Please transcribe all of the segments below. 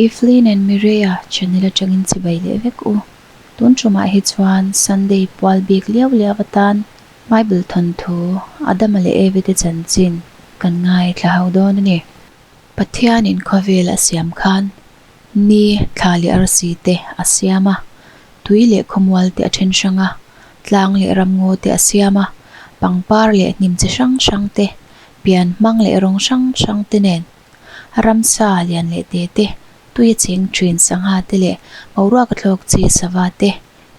Evelyn and Mireia channel atangin chibai leh vek u. Tun tumah hi chuan Sunday pual bik liau liau atan Bible thawnthu Adama leh Evi te chanchin kan ngaithla ho dawn a ni. Pathianin khawvel a siam khan ni thla leh arsi te a siam a, tui leh khawmual te a then hrang a, tlang leh ramngaw te a siam a, pangpar leh hnim chi hrang hrang te, pian hmang leh rawng hrang hrang te nen ramsa lian leh te te, tui a cheng thin sangha te leh boruak a thlawk chi sava te,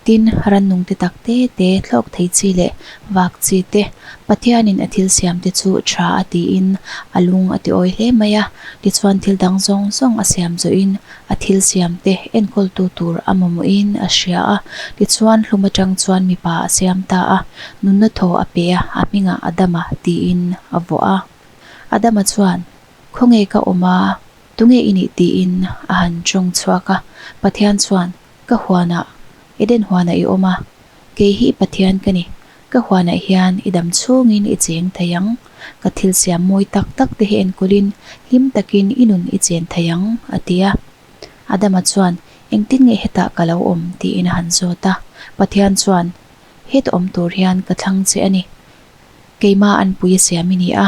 Tin, rannung te tak te te, thlawk thei chi leh vak chi te, Pathianin a thil siam te chu tha a tiin a lung a ti awi hle mai a. Tichuan thil dang zawng zawng a siam zawhin a thil siam te enkawltu tur a mamawhin a hria a. Tichuan hlum atang chuan mipa a siam ta a, nunna thaw a pe a, a hmingah Adama tiin a vuah a. Adama chuan, Khawnge ka awm a, tunge i nih tiin a han tawng chhuak a. Pathian chuan, Ka huanah, Eden huanah i awm a, kei hi i Pathian ka ni. Ka huanah hian i dam chhungin i cheng thei ang. Ka thil siam mawi tak tak te hi enkawlin hlim takin i nun i chen thei ang, a ti a. Adama chuan, Engtin nge hetah ka lo awm? tiin a han zawt a. Pathian chuan, Heta awm tur hian ka thlang che a ni. Keimah an pui a siam i ni a,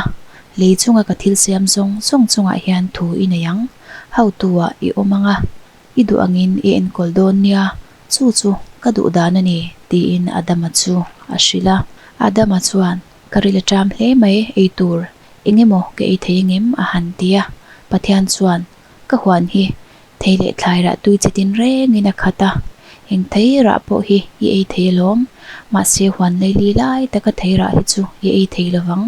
lei chunga ka thil siam zawng zawng chungah hian thu i nei ang. Hotu-ah i awm ang a. I duh angin i enkawl dawn nia, chu chu ka duh dan a ni, tiin Adama chu a hrilh a. Adama chuan, Ka ril a ṭam hle mai, ei tur eng emaw ka ei thei angem? a han ti a. Pathian chuan, Ka huan hi thei leh thlai rah tui chi tin rengin a khat a, eng thei rah pawh hi i ei thei alawm, mahse huan leili lai taka thei rah hi chu i ei thei lovang,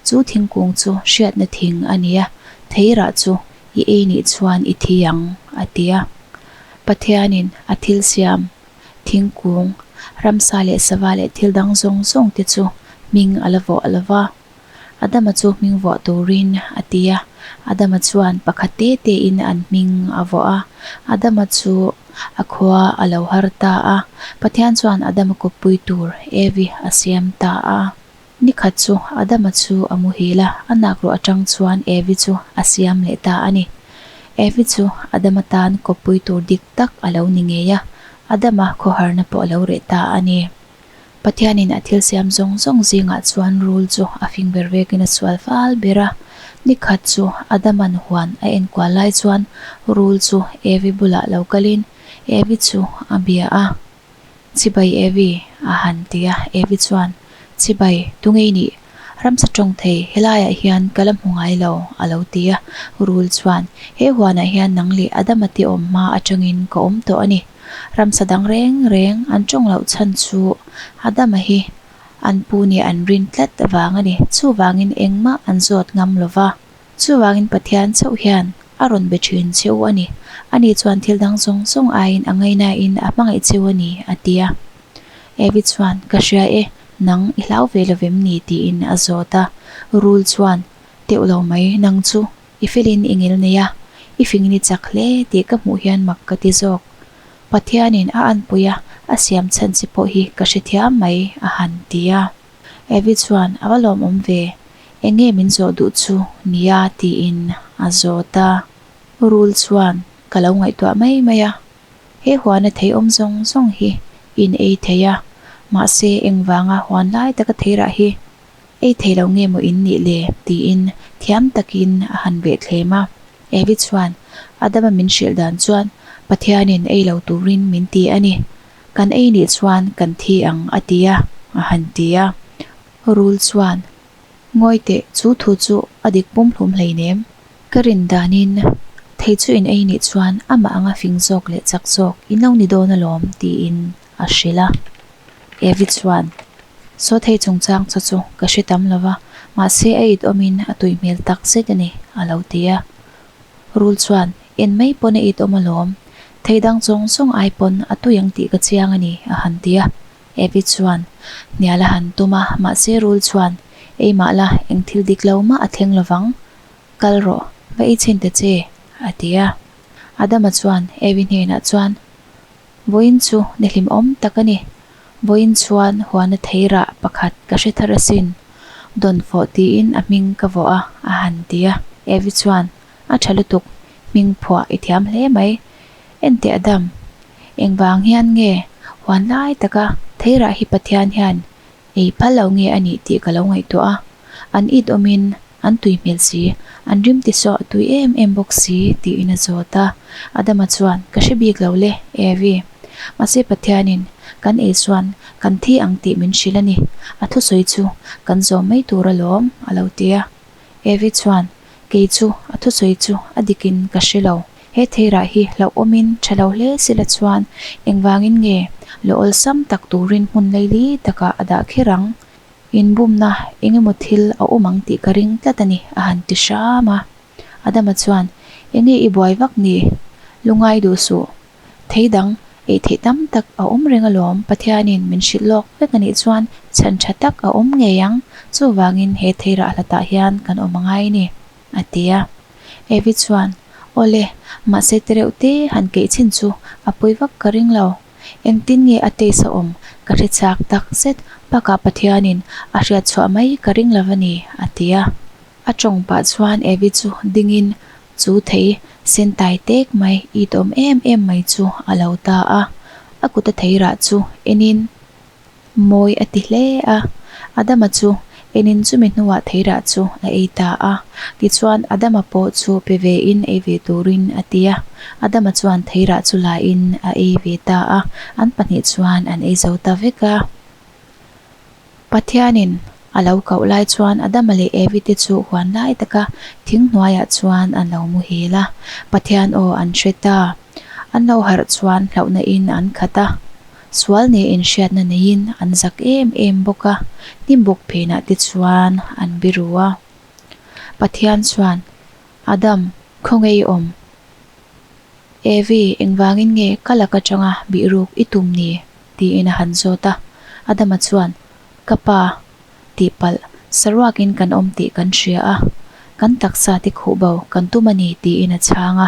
chu thingkung chu hriatna thing a ni a, thei rah chu I ei nih chuan i thi ang, a ti a. Pathianin a thil siam, thingkung, ramsa leh sava leh thil dang zawng zawng te chu hming a la vuah lo va. Adama chu hming vuah turin a ti a. Adama chuan pakhat te tein an hming a vuah a. Adama chu a khua a lo har ta a. Pathian chuan Adama kawppui tur Evi a siam ta a. Ni khat chu Adama chu a muhil a, a nakruah atang chuan Evi chu a siam leh ta a ni. Evi chu Adama tan kawppui tur dik tak a lo ni ngei a, Adama khawharna pawh a lo reh ta a ni. Pathianin a thil siam zawng zawng zingah chuan rul chu a fing ber vekin a sual fal ber a. Ni khat chu Adama'n huan a enkual lai chuan rul chu Evi bulah lo kalin Evi chu a bia a. Chibai Evi, a han ti a, Evi chuan, Chibai, tunge i nih? Ramsa tawng thei, helaiah hian ka la hmu ngai lo, a lo ti a. Rul chuan, He huanah hian nang leh Adama te awm hma atangin ka awm tawh a ni. Ramsa dang reng reng an tawng loh chhan chu Adama hi an pu nia an rin tlat vang a ni. Chuvangin engmah an zawt ngam lo va. Chuvangin Pathian chauh hian a rawn be thin che u a ni. Ani chuan thil dang zawng zawng aiin a ngainain a hmangaih che u a ni, a ti a. Evi chuan, Ka hria e, nang i hlau ve lovem ni? tiin a zawt a. Rul chuan, Teuh lo mai, nang chu i felin i ngil nei a, i fingin i chak hle tih ka hmuh hian mak ka ti zawk. Pathianin a anpui a, a siam chhan che pawh hi ka hrethiam mai, a han ti a. Evi chuan, A va lawmawm ve, eng nge min zawh duh chu nia tiin a zawt a. Rul chuan, Ka lo ngaihtuah mai mai a, he huana thei awm zawng zawng hi in ei thei a, mahse engvanga huan lai taka thei rah hi ei thei lo nge maw in nih le? tiin thiam takin a han vehthlem a. Evi chuan, Adama min hrilh dan chuan Pathianin ei lo turin min ti a ni. Kan ei nih chuan kan thi ang a ti a, a han ti a. Rul chuan, Ngawi teh, chu thu chu a dik pumhlum hleinem. Ka rin danin thei chu in ei nih chuan amah anga fing zawk leh chak zawk in lo ni dawn alawm tiin a hrilh a. Evi chuan, Saw thei chungchang chu chu ka hre tam lo va, mahse a it awmin a tui hmel tak zet a ni, a lo ti a. Rul chuan, En mai pawn a it awm alawm, thei dang zawng zawng ai pawn a tui ang tih ka chiang a ni, a han ti a. Evi chuan, Hnial a han tum a, mahse Rul chuan, Ei mah la, eng thil dik lo mah a thleng lovang. Kal rawh, va ei chhin ta che, a ti a. Adama chuan Evi hnenah chuan, Vawiin chu ni hlimawm tak a ni. Vawiin chuan huana thei rah pakhat ka hre thar asin. Dawnfawh tiin a hming ka vawh a, a han ti a. Evi chuan, A tha lutuk. Hming phuah i thiam hle mai. Enteh Adam, engvang hian nge huan lai taka theirah hi Pathian hian ei phal lo nge a nih tih ka lo ngaihtuah a, an it awmin an tui hmel si, an rim ti saw a tui em em bawk si tiin a zawt a. Adama chuan, Ka hre bik lo le, Evi. Mahse Pathianin kan ei chuan kan thi ang tih min hrilh a ni, a thusawi chu kan zawm mai tur alawm, a lo ti a. Evi chuan, Kei chu a thusawi chu a dikin ka hre lo. He theirah hi hlauhawmin tha lo hle sila chuan engvangin nge la awlsam tak turin hmun leili takah a dah kher ang? Inbumna eng emaw thil a awm ang tih ka ring tlat a ni, a han ti hram a. Adama chuan, Enge i buai vak ni? Lungai duh suh. Thei dang ei theih tam tak a awm reng alawm, Pathianin min hrilh lawk vek a nih chuan chhan tha tak a awm ngei ang, chuvangin he thei rah hlatah hian kan awm a ngai ni, a ti a. Evi chuan, Awle, mahse tereuh te han keih chin chu a pawi vak ka ring lo. Engtin nge a taste a awm ka hre chak tak zet, bakah Pathianin a hriat chhuah mai ka ring lo a ni, a ti a. A tawng pah chuan Evi chu dingin chu thei sen tai tek mai it awm em em mai chu a lo ta a. A kut a thei rah chu enin mawi a ti hle a. Adama chu enin chumi hnuah thei rah chu a ei ta a. Tichuan Adama pawh chu pe vein ei ve turin a ti a. Adama chuan thei rah chu lain a ei ve ta a. An pahnih chuan an ei zo ta vek a. Pathianin a lo koh lai chuan Adama leh Evi te chu huan lai taka thing hnuaiah chuan an lo muhil a, Pathian aw an hre ta. An lo harh chuan hlauhna in an khat a, sual nen inhriatna neiin an zak em em bawk a, hnimbuk phenah te chuan an biru a. Pathian chuan, Adam, khawnge i awm? Evi, engvangin nge ka lak atanga bihruk i tum ni? tiin a han zawt a. Adama chuan, Ka pa, tihpalh, saruakin kan awm tih kan hria a, kan taksa te khuh bo kan tum a ni tiin a chhang a.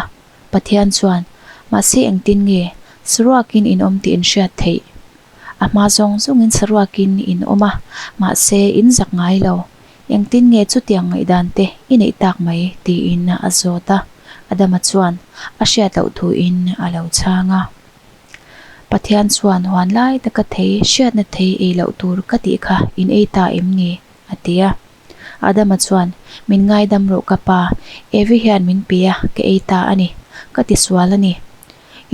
Pathian chuan, Mahse engtin nge saruakin in awm tih in hriat theih? A hma zawng zawngin saruakin in awm a, mahse in zak ngai lo. Engtin nge chutiang ngaihdan te i neih tak mai? tiin a zawt a. Adama chuan a hriat loh thuin a lo chhang a. Pathian chuan huan lai taka thei hriatna thei ei loh tur ka tih kha in ei ta em ni? a ti a. Adama chuan, Min ngaidam rawh ka pa, Evi hian min pe a, ka ei ta a ni. Ka tisual a ni.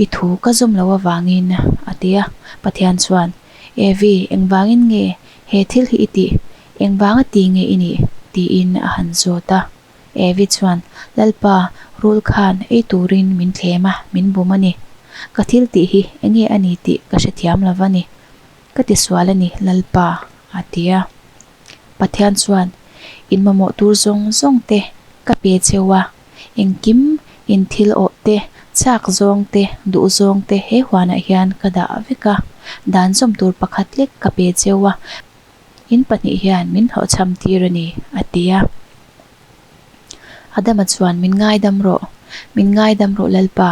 I thu ka zawm loh avangin, a ti a. Pathian chuan, Evi, engvangin nge he thil hi i tih? Engvanga ti nge i nih? tiin a han zawt a. Evi chuan, Lalpa, rul khan ei turin min thlem a, min bum a ni. Ka thil tih hi enge a ni tih ka hrethiam lo va ni. Ka tisual a ni, Lalpa, a ti a. Pathian chuan, In mamawh tur zawng zawng te ka pe cheu a, engkim in thil awh te, chak zawng te, duh zawng te he huanah hian ka dah vek a, dan zawm tur pakhat lek ka pe cheu a, In pahnih hian min hlawhchham tir a ni, a ti a. Adama chuan, Min ngaidam rawh, min ngaidam rawh Lalpa,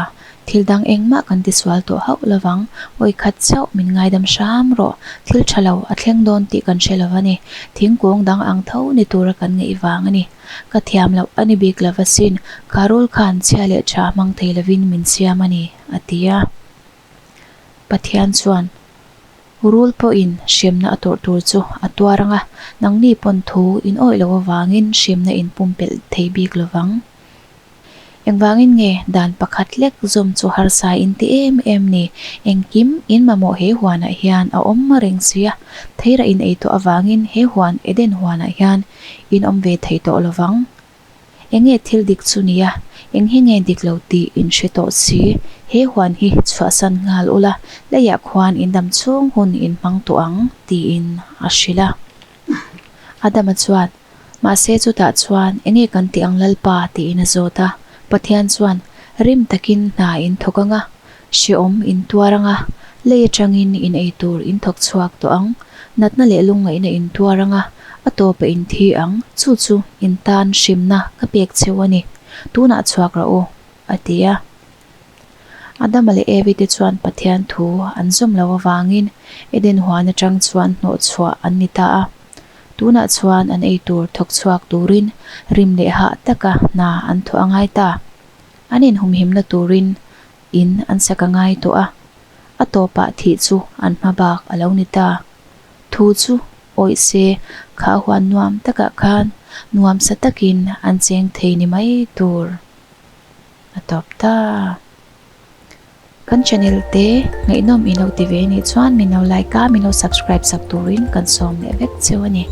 thil dang engmah kan tisual tawh hauh lovang, awi khat chauh min ngaidam hram rawh, thil tha lo a thleng dawn tih kan hre lo a ni, thingkung dang ang tho ni tura kan ngaih vang a ni. Ka thiam loh a ni bik lo asin, kha rul khan chhia leh tha hmang thei lovin min siam a ni, a ti a. Pathian chuan, Rul pawhin hremna a tawrh tur chu a tuar ang a, nangni pawn thu in awih loh avangin hremna in pumpelh thei bik lo vang. Engvangin nge dan pakhat lek zawm chu harsa in ti em em ni? Engkim in mamawh he huanah hian a awm reng si a, theirah in ei tawh avangin he huan Eden huanah hian in awm ve thei tawh lo vang. Enge thil dik chu nia, eng hi nge dik lo tih in hre tawh si. He huan hi chhuahsan nghal ula, leiah khuan in dam chhung hun in hmang tawh ang, tiin a hrilh a. Adama chuan, Mahse chutah chuan enge kan tih ang Lalpa? tiin a zawt a. Pathian chuan, Rim takin hna in thawk ang a, Hreawm in tuar ang a, lei atangin in ei tur in thawk chhuak tawh ang, natna leh lungngaihna in tuar ang a, a tawpa in thi ang, chu chu in tan hrimna ka pek cheu a ni, tunah chhuak rawh u, a ti a. Adama leh Evi te chuan Pathian thu an zawm loh avangin Eden huan atang chuan hnawh chhuah an ni ta a. Tunah chuan an ei tur thawk chhuak turin rim leh hah taka hna an thawh a ngai ta. An inhumhimna turin in an sak a ngai tawh a, a tawpah thih chu an hma bak a lo ni ta. Thu chu awih se kha huan nuam takah khan nuamsa takin an cheng thei ni mai tur a tawp ta. Kan channel te ngaihnawm i lo ti ve nih chuan min lo like a, min lo subscribe sak turin kan sawm leh vek cheu a ni.